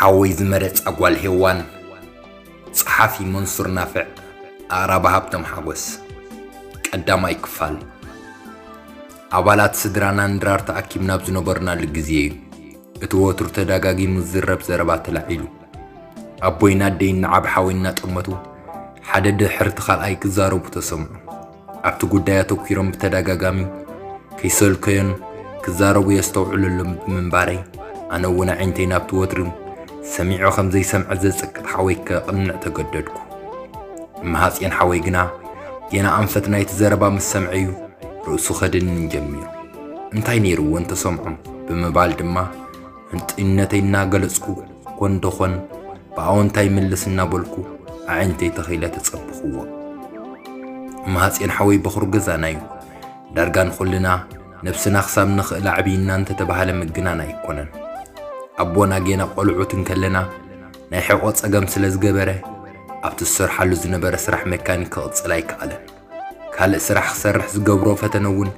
ሓወይ ዝመረጻ ጓል ሄዋን። ጸሓፊ መንሱር ናፍዕ። ኣራባ ሃብቶም ሓጎስ። ቀዳማይ ክፋል። ኣባላት ስድራና ንድራር ተኣኪብና ኣብ ዝነበርናሉ ግዜ እዩ እቲ ወትሩ ተደጋጊሙ ዝዝረብ ዘረባ ተላዒሉ። ኣቦይን ኣደይን ንዓብ ሓወይ እናጠመቱ ሓደ ድሕሪ እቲ ካልኣይ ክዛረቡ ተሰምዑ። ኣብቲ ጉዳይ ኣተኲሮም ብተደጋጋሚ ከይሰልከዮን ክዛረቡ የስተውዕለሎም ብምንባረይ፣ ኣነ እውን ኣዒንተይ ናብቲ ወትሩ ሰሚዑ ከም ዘይሰምዐ ዘጸቅጥ ሓወይ ከቕንዕ ተገደድኩ። እመሃጽዮን ሓወይ ግና ጌና ኣንፈት ናይቲ ዘረባ ምስ ሰምዐ እዩ ርእሱ ከድንን ጀሚሩ። እንታይ ነይርዎ እንተሰምዖም ብምባል ድማ ህንጡይነተይ እናገለጽኩ፣ ኮን ደኾን ብኣወንታ ይምልስ እናበልኩ ኣዒንተይ ተኺለ ተጸበኹዎ። እመሃጽዮን ሓወይ በኹሪ ገዛና እዩ። ዳርጋ ንኹልና ነብስና ክሳብ ንኽእል ኣዕብይና እንተተባህለ ምግናን ኣይኮነን። ኣቦና ጌና ቆልዑት እንከለና ናይ ሕቖ ጸገም ስለ ዝገበረ፣ ኣብቲ ዝሰርሓሉ ዝነበረ ስራሕ መካኒክ ክቕጽል ኣይከኣለን። ካልእ ስራሕ ክሰርሕ ዝገብሮ ፈተነ እውን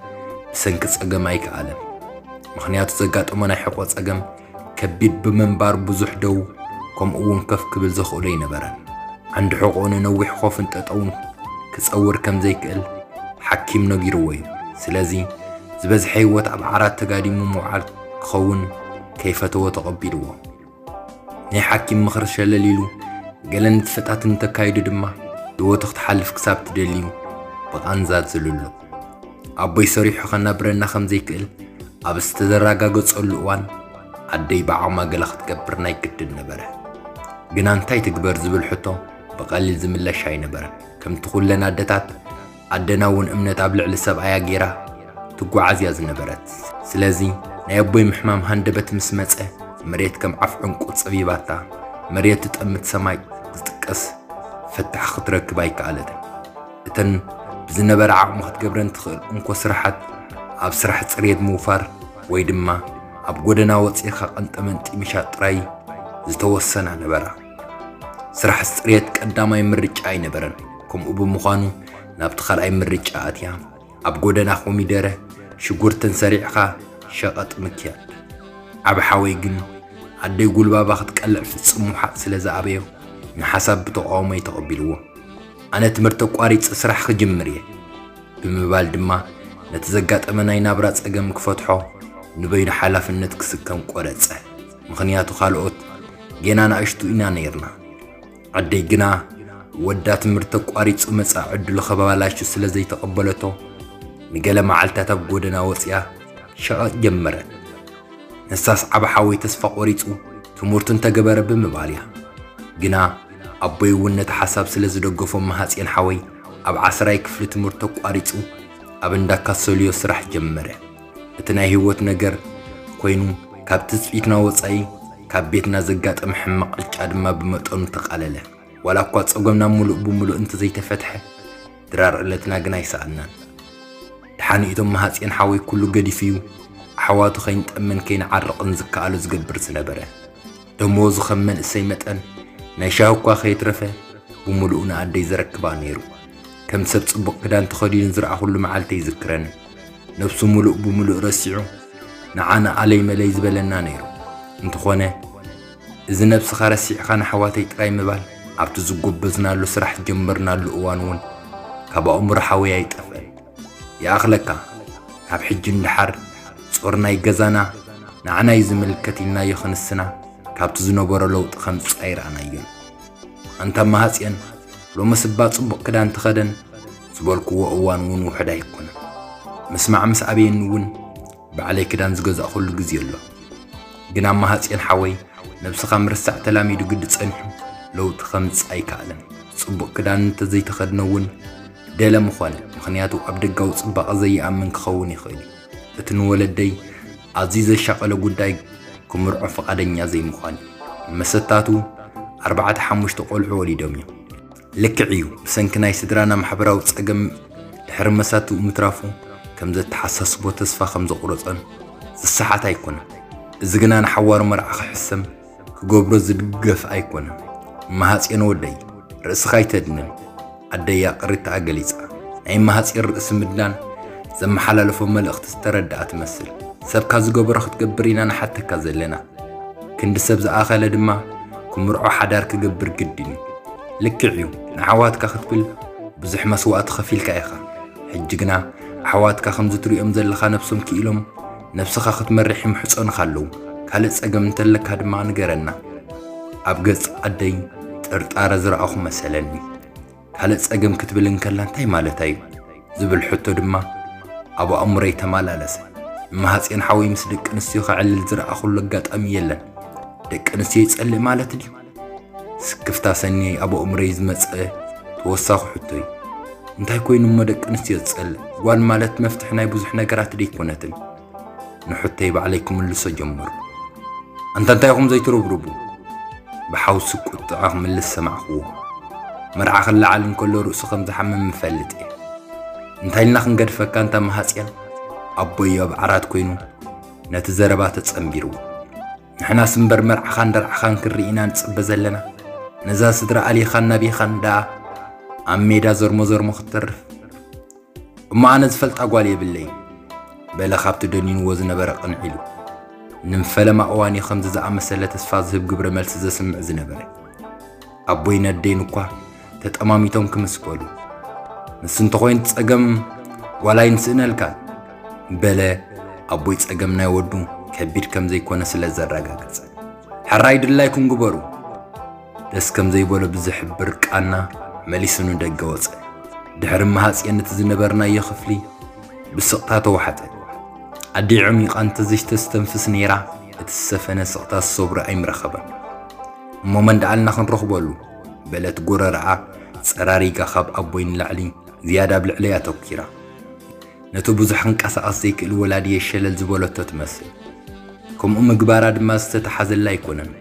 ብሰንኪ ጸገም ኣይከኣለን። ምኽንያቱ ዘጋጠሞ ናይ ሕቖ ጸገም ከቢድ ብምንባር ብዙሕ ደው ከምኡ እውን ከፍ ክብል ዘኽእሎ ኣይነበረን። ዓንዲ ሕቖኡ ንነዊሕ ኮፍን ጠጠውን ክጸውር ከም ዘይክእል ሓኪም ነጊርዎ እዩ። ስለዚ ዝበዝሐ ህይወት ኣብ ዓራት ተጋዲሙ ምውዓል ክኸውን ከይፈተዎ ተቐቢልዎ። ናይ ሓኪም ምኽሪ ሸለል ኢሉ ገለ ንጥፈታት እንተካይዱ ድማ ህይወቱ ክትሓልፍ ክሳብ ትደልዩ ብቓንዛ ዝልሎ። ኣቦይ ሰሪሑ ከናብረና ከም ዘይክእል ኣብ ዝተረጋገጸሉ እዋን ኣደይ ብዓቕማ ገለ ክትገብር ናይ ግድን ነበረ። ግና እንታይ ትግበር ዝብል ሕቶ ብቐሊል ዝምለሽ ኣይነበረን። ከምቲ ኩለን ኣደታት ኣደና እውን እምነት ኣብ ልዕሊ ሰብኣያ ጌራ ትጓዓዝ እያ ዝነበረት። ስለዚ ናይ ኣቦይ ምሕማም ሃንደበት ምስ መጸ መሬት ከም ዓፍ ዕንቁ ጸቢባታ፣ መሬት ትጠምት ሰማይ ዝጥቀስ ፍታሕ ክትረክብ ኣይከኣለትን። እተን ብዝነበረ ዓቕሚ ክትገብረን ትኽእል እንኮ ስራሓት ኣብ ስራሕ ጽሬት ምውፋር ወይ ድማ ኣብ ጎደና ወጺእካ ቀንጠመንጢ ምሻጥ ጥራይ ዝተወሰና ነበራ። ስራሕ ጽሬት ቀዳማይ ምርጫ ኣይነበረን። ከምኡ ብምዃኑ ናብቲ ካልኣይ ምርጫ ኣትያ ኣብ ጎደና ኮሚደረ ሽጉርትን ሰሪዕኻ ሸቐጥ ምክያድ። ዓቢ ሓወይ ግን ኣደይ ጉልባባ ክትቀልዕ ፍጹም ምውሓጥ ስለ ዝኣበዮ ንሓሳብ ብተቓውሞ እዩ ተቐቢልዎ። ኣነ ትምህርቲ ኣቋሪጸ ስራሕ ክጅምር እየ ብምባል ድማ ነቲ ዘጋጠመ ናይ ናብራ ጸገም ክፈትሖ ንበይኑ ሓላፍነት ክስከም ቆረጸ። ምኽንያቱ ካልኦት ጌና ንኣሽቱ ኢና ነይርና። ኣደይ ግና ወዳ ትምህርቲ ኣቋሪጹ መጻኢ ዕድሉ ከባላሹ ስለ ዘይተቐበለቶ ንገለ መዓልታት ኣብ ጎደና ወጺኣ ሸቐጥ ጀመረት። ንሳስ ዓቢ ሓወይ ተስፋ ቆሪጹ ትምህርቱ እንተገበረ ብምባል እያ። ግና ኣቦይ እውን ነቲ ሓሳብ ስለ ዝደገፎ እመሃጽዮን ሓወይ ኣብ ዓስራይ ክፍሊ ትምህርቱ ኣቋሪጹ ኣብ እንዳ ካሰልዮ ስራሕ ጀመረ። እቲ ናይ ህይወት ነገር ኮይኑ ካብ ትጽቢትና ወጻኢ ካብ ቤትና ዘጋጠመ ሕማቕ ዕጫ ድማ ብመጠኑ ተቓለለ። ዋላ እኳ ጸገምና ምሉእ ብምሉእ እንተዘይተፈትሐ ድራር ዕለትና ግን ኣይሰኣናን። ድሓን እቶም መሃጽዮን ሓወይ ኩሉ ገዲፉ እዩ ኣሕዋቱ ከይንጠምን ከይንዓርቕን ዝከኣሎ ዝገብር ዝነበረ። ደመወዙ ከም መንእሰይ መጠን ናይ ሻሂ እኳ ከየትረፈ ብምሉኡ ንኣደይ ዘረክባ ነይሩ። ከም ሰብ ጽቡቕ ክዳን ተኸዲኑ ዝረኣኹሉ መዓልቲ ኣይዝክረንን። ነብሱ ምሉእ ብምሉእ ረሲዑ ንዓና ኣለይ መለይ ዝበለና ነይሩ። እንተኾነ እዚ ነብስኻ ረሲዕካ ንኣሕዋተይ ጥራይ ምባል ኣብቲ ዝጎበዝናሉ ስራሕ ዝጀመርናሉ እዋን እውን ካብ ኣእምሮ ሓወይ ኣይጠፍአን። ይኣኽለካ፣ ካብ ሕጂ ንደሓር ጾር ናይ ገዛና ንዓና እዩ ዝምልከት ኢልናዮ ክንስና ካብቲ ዝነበሮ ለውጢ ከምጽእ ኣይረኣናዮን። ኣንታ መሃጽየን ሎምስ እባ ጽቡቕ ክዳን ተኸደን ዝበልክዎ እዋን እውን ውሑድ ኣይኮነን። ምስማዕ ምስ ኣበየኒ እውን ባዕለይ ክዳን ዝገዛእኹሉ ግዜ ኣሎ። ግና መሃጽየን ሓወይ ነብስኻ ምርሳዕ ተላሚዱ ግዲ ጸኒሑ ለውጢ ከምጽእ ኣይከኣለን። ጽቡቕ ክዳን እንተዘይተኸድነ እውን ደለ ምኾነ፣ ምኽንያቱ ኣብ ደጋዊ ጽባቐ ዘይኣምን ክኸውን ይኽእል እዩ። እቲ ንወለደይ ኣዝዩ ዘሻቐለ ጉዳይ ክምርዖ ፍቓደኛ ዘይምዃን እዩ። መሰታቱ ኣርባዕተ ሓሙሽተ ቆልዑ ወሊዶም እዮም። ልክዕ እዩ፣ ብሰንኪ ናይ ስድራና ማሕበራዊ ጸገም ድሕሪ መሳትኡ ምትራፉ ከም ዘተሓሳስቦ ተስፋ ከም ዘቑረጾን ዝሰሓት ኣይኮነን። እዚ ግና ንሓዋሩ መርዓ ክሕሰም ክገብሮ ዝድገፍ ኣይኮነን። መሃጽዮን ወደይ፣ ርእስኻ ኣይተድንን። ኣደይ ኣቕሪታ ገሊጻ። ናይ መሃጽዮን ርእሲ ምድናን ዘመሓላለፎ መልእኽቲ ዝተረድኣ ትመስል። ሰብካ ዝገበሮ ክትገብር ኢና ንሓተካ ዘለና። ክንዲ ሰብ ዝኣኸለ ድማ ክምርዖ ሓዳር ክገብር ግድን እዩ። ልክዕ እዩ፣ ንኣሕዋትካ ክትብል ብዙሕ መስዋእቲ ከፊልካ ኢኻ። ሕጂ ግና ኣሕዋትካ ከምዚ ትሪኦም ዘለኻ ነብሶም ክኢሎም፣ ነብስኻ ክትመርሕ ይምሕጸኑኻ ኣለዉ። ካልእ ጸገም እንተለካ ድማ ንገረና። ኣብ ገጽ ኣደይ ጥርጣረ ዝረኣኹ መሰለኒ። ካልእ ጸገም ክትብል እንከላ እንታይ ማለታ እዩ? ዝብል ሕቶ ድማ ኣብ ኣእምሮይ ተመላለሰ። እማሃጽዮን ሓወይ ምስ ደቂ ኣንስትዮ ከዕልል ዝረኣኹሉ ኣጋጣሚ የለን። ደቂ ኣንስትዮ ይጸልእ ማለት ድዩ? ስክፍታ ሰኒ ኣብ ኣእምሮይ ዝመጸ ተወሳኺ ሕቶ እዩ። እንታይ ኮይኑ እሞ ደቂ ኣንስትዮ ዝጸልእ? ጓል ማለት መፍትሒ ናይ ብዙሕ ነገራት ደይኮነትን? ንሕቶይ ባዕለይ ክምልሶ ጀመርኩ። ኣንታ እንታይ ኢኹም ዘይትርብርቡ? ብሓውሲ ቁጥዐ ክምልስ ሰማዕክዎ። መርዓ ክለዓል እንከሎ ርእሱ ከም ዝሓምም እፈልጥ እየ። እንታይ ኢልና ክንገድፈካ ኣንታ መሃጽያን? ኣቦይ ኣብ ዓራት ኮይኑ ነቲ ዘረባ ተጸንቢርዎ። ንሕናስ እምበር መርዓኻን ደርዓኻን ክንርኢ ኢና ንጽበ ዘለና። ነዛ ስድራ ኣሊኻን ናቢኻን ደኣ ኣብ ሜዳ ዘርሞ ዘርሞ ክትተርፍ። እሞ ኣነ ዝፈልጣ ጓል የብለይ፣ በለ ካብቲ ደኒንዎ ዝነበረ ቅንዒ ኢሉ። ንፈለማ እዋን እዩ ከምዚ ዝኣመሰለ ተስፋ ዝህብ ግብረ መልሲ ዘስምዕ ዝነበረ። ኣቦይ ነደይን እኳ ተጠማሚቶም ክምስ በሉ። ንሱ እንተኾይኑ ጸገም ጓል ኣይንስእነልካን፣ በለ ኣቦይ ጸገም ናይ ወዱ ከቢድ ከም ዘይኮነ ስለ ዘረጋገጸ። ሕራይ ድላይኩም ግበሩ። ደስ ከም ዘይበሎ ብዝሕብር ቃና መሊሱ ንደገ ወጸ። ድሕሪ መሃጽየን እቲ ዝነበርናዮ ክፍሊ ብስቕታ ተዋሕጠ። ኣዲዑ ሚቓ እንተዘይተስተንፍስ ነይራ፣ እቲ ዝሰፈነ ስቕታ ዝሰብሮ ኣይምረኸበን። እሞ መን ደኣልና ክንረኽበሉ? በለት ጎረርኣ ጸራሪጋ ካብ ኣቦይ ንላዕሊ ዝያዳ ኣብ ልዕለይ ኣተኲራ። ነቲ ብዙሕ ክንቀሳቐስ ዘይክእል ወላዲየ ሸለል ዝበለቶ ትመስል። ከምኡ ምግባራ ድማ ዝተተሓዘላ ኣይኮነን።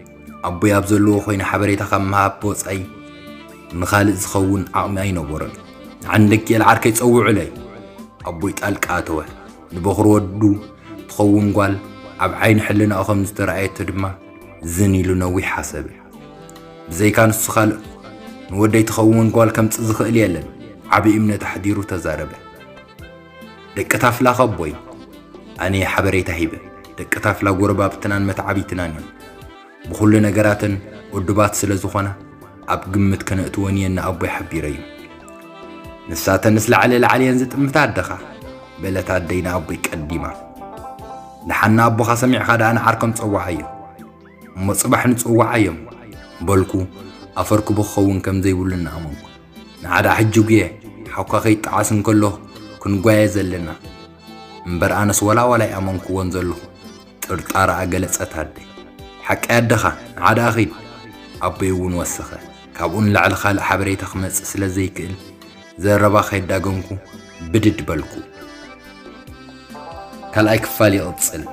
ኣቦይ ኣብ ዘለዎ ኮይኑ ሓበሬታ ካብ ምሃብ ብወጻኢ ንኻልእ ዝኸውን ዓቕሚ ኣይነበሮን። ንዓንደኪኤል ዓርከይ ጸውዑለይ። ኣቦይ ጣልቃ ኣተወ። ንበኹሪ ወዱ ትኸውን ጓል ኣብ ዓይኒ ሕልናኡ ከም ዝተረኣየቶ ድማ ዝን ኢሉ ነዊሕ ሓሰበ። ብዘይካ ንሱ ካልእ ንወደይ ትኸውን ጓል ከምጽእ ዝኽእል የለን። ዓቢ እምነት ኣሕዲሩ ተዛረበ። ደቂ ታፍላ ከቦይ ኣነ ሓበሬታ ሂበ። ደቂ ታፍላ ጎረባብትናን መተዓቢትናን እዮም። ብኹሉ ነገራተን ውዱባት ስለ ዝኾና ኣብ ግምት ከነእትወን እየን ንኣቦይ ሓቢረዮ። ንሳተንስ ላዕለ ላዕለ እየን ዝጥምታ ኣደኻ፣ በለት ኣደይ ንኣቦይ ቀዲማ። ደሓን ንኣቦኻ ሰሚዕኻ ደኣ ንዓርከም ጸውዓዮ። እሞ ጽባሕ ንጽውዓዮም በልኩ። ኣፈርክቡ ክኸውን ከም ዘይብሉ እናኣመንኩ። ንዓዳ ሕጂ ጉየ ሓውካ ከይጠዓስ እንከሎ ክንጓየ ዘለና። እምበር ኣነስ ወላ ዋላ ኣይኣመንክዎን ዘለኹ። ጥርጣረኣ ገለጸት ኣደይ። ሓቀይ ኣደኻ፣ ንዓዳ ኺድ። ኣቦይ እውን ወሰኸ። ካብኡ ንላዕሊ ካልእ ሓበሬታ ክመጽእ ስለ ዘይክእል ዘረባ ከይዳገምኩ ብድድ በልኩ። ካልኣይ ክፋል ይቕጽል።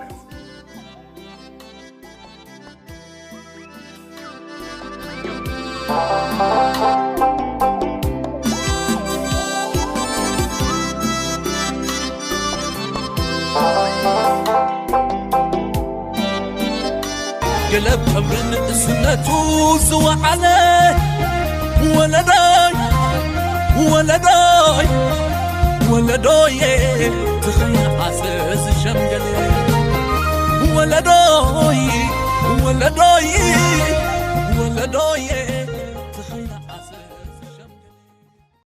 ገለ ብኽብሪ ንእስነቱ ዝወዓለ ወለዶይ፣ ወለዶይ፣ ወለዶየ፣ ትኽንዓሰ ዝሸምገለ ወለዶይ፣ ወለዶይ፣ ወለዶየ።